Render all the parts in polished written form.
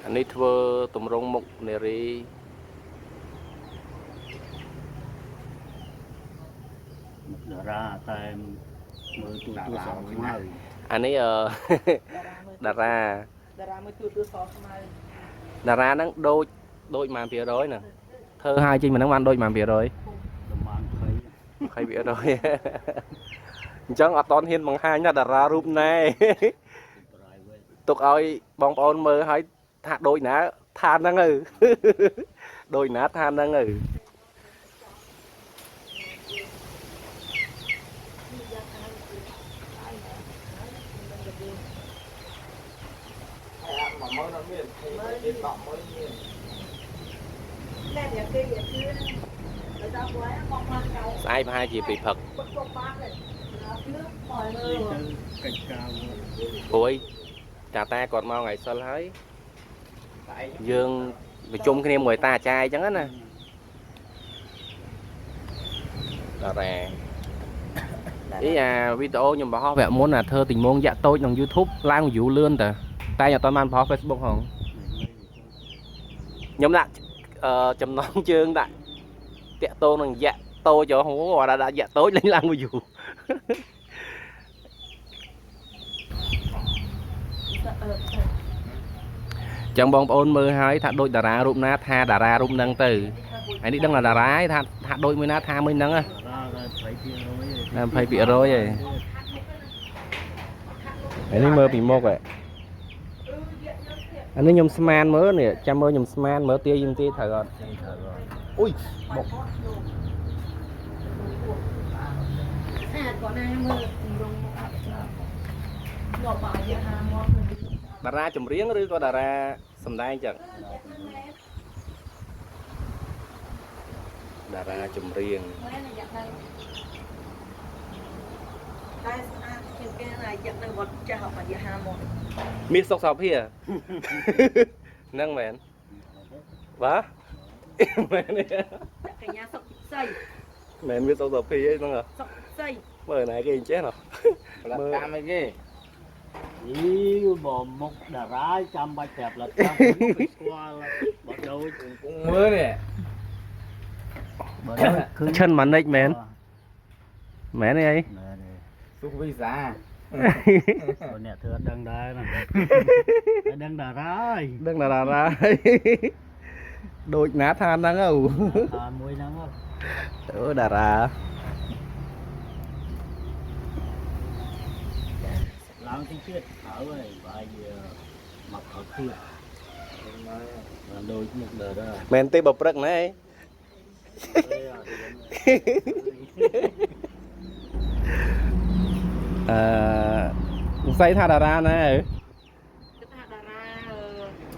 អានេះធ្វើតម្រងមុខនារី មុខតារាតែមើលទូទួសខ្មៅ អានេះអឺ តារាមើល តារា តារាមើលទូទួសខ្មៅ តារាហ្នឹងដូចដូចប៉ុន្មានភាគរយហ្នឹងធ្វើឲ្យចេញមកហ្នឹងបានដូចប៉ុន្មានភាគរយ ប្រហែល20 20%អញ្ចឹងអត់តន់ហ៊ានបង្ហាញណាតារារូបណែ private ទុកឲ្យបងប្អូនមើលឲ្យថាដូចណាថាហ្នឹងទៅ ដូចណាថាហ្នឹងទៅ 10000អត់មានគេ100,000មាន ណែអ្នកគេយកជឿទៅដល់ពួកឯងមកមកកៅ ស្អែកប្រហែលជាពេលព្រឹក ពុតពុកបាតទេដល់ជឿប៉យមើល ទៅកិច្ចការវត្ត ព្រោះអីតាតាគាត់មកថ្ងៃសិលហើយយើងប្រជុំគ្នាមួយតាអាចារ្យអញ្ចឹងណាតារាអីអាវីដេអូខ្ញុំបង្ហោះវគ្គមុនអាធ្វើទីងងយ៉ាក់តូចក្នុង YouTube ឡើង view លឿនតាតែខ្ញុំអត់ទាន់បានបង្ហោះ Facebook ហងខ្ញុំដាក់អឺចំណងជើងដាក់តាក់តងនឹងយ៉ាក់តូចហ៎អូអាដាក់យ៉ាក់តូចលេងឡើង view ចឹងបងប្អូនមើលហើយថាដូចតារារូបណាថាតារារូបហ្នឹងទៅហើយនេះដឹងថាតារាហើយថាថាដូចមួយណាថាមួយហ្នឹងហ៎ តារាដល់20% ណា20%ឯងហើយនេះមើលពីមុខហ៎អានេះខ្ញុំស្មានមើលនេះចាំមើលខ្ញុំស្មានមើលទាយខ្ញុំទាយត្រូវអត់អុយបុក អាគាត់ណាមើលរងមកអត់ងាប់បាយហាមក តារាចម្រៀងឬក៏តារាសម្ដែងចឹងតារាចម្រៀង មែនយ៉ាងហ្នឹងតែស្អាតជាងគេណាយ៉ាងនៅវត្តចាស់អត់យ៉ាហាមក មាសសុកសោភាហ្នឹងមែនបាទមែនទេ កញ្ញាសុកសី មែនមាសសុកសោភាអីហ្នឹងហ៎ សុកសី មើលណែគេអញ្ចេះណោះ ផលិតកម្មអីគេ យីបើមុខតារាចាំបាច់ប្រាប់លទ្ធកម្មគេស្គាល់បើដូច កំពុងមើលនេះ បើដូចឃើញ ឈិនម៉ានិចមែនមែនទេអី មែនទេ សុខវិសា បើអ្នកធ្វើអត់ដឹងដែរណាតែដឹងតារាហើយ ដឹងតារារាដូចណាថាហ្នឹងអូ ថាមួយហ្នឹងហ៎ អូតារា ឡើងទីទៀតហើយហើយបាយមកខកទៀតបានដូចមុខតារា មែនទេបើព្រឹកណែអឺសង្ស័យថាតារាណែ គឺថាតារា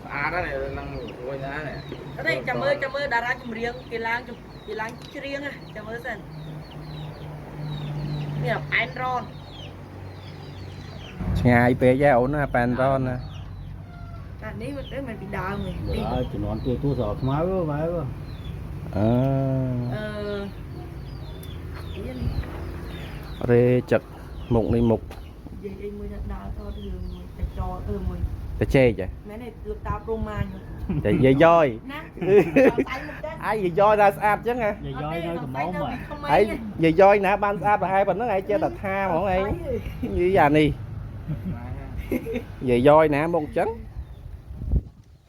ស្អាតណាស់នឹងរួយណាស់នេះ អត់ទេចាំមើលចាំមើលតារាចម្រៀងគេឡើងគេឡើងច្រៀងចាំមើលសិននេះអែនរ៉ន ឆ្ងាយពេកហ៎អូនណាប៉ែនរនណា អានេះមិនទេមិនពីដើមទេ បើជំនាន់ទួទួស្រខ្មៅបែប អឺ អឺ រេចឹកមុខនេះមុខ និយាយអីមួយដើរតរឿងមួយតែចោអឺមួយ តាចេកហ៎ មែនទេលោកតាព្រមម៉ាញ តែយាយយយ ណាស្អែកមកទេ អាយយាយយយណាស្អាតចឹងហ៎ យាយយនៅកំមុំហ៎ ហើយយាយយយណាបានស្អាតប្រហែលប៉ុណ្ណឹងឯងចេះតែថាហ្មងឯងនិយាយអានេះយាយយយណាមុខចឹង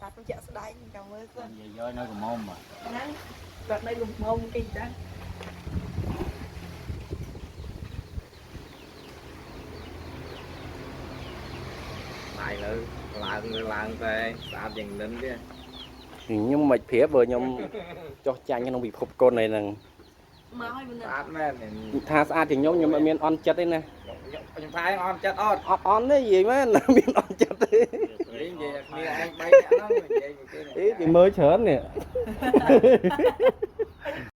តាទៅជាក់ស្ដែងចាំមើលសិន យាយយនៅកំមុំហ៎ ហ្នឹងគាត់នៅលំងគេចឹង ដៃលើឡើងឡើងតែស្អាតយ៉ាងនឹងទេ ខ្ញុំមិនប្រាប់បើខ្ញុំចោះចាញ់ក្នុងពិភពកុនអីហ្នឹង មកឲ្យមិន ស្អាតមែន ថាស្អាតជាងខ្ញុំខ្ញុំអត់មានអន់ចិត្តទេណា ខ្ញុំថាអត់ចិត្តអត់ អត់អន់ទេនិយាយមែន មានអន់ចិត្តទេ និយាយគ្នាឯង3នាក់ហ្នឹងនិយាយមួយគេ អីគេមើលច្រើននេះ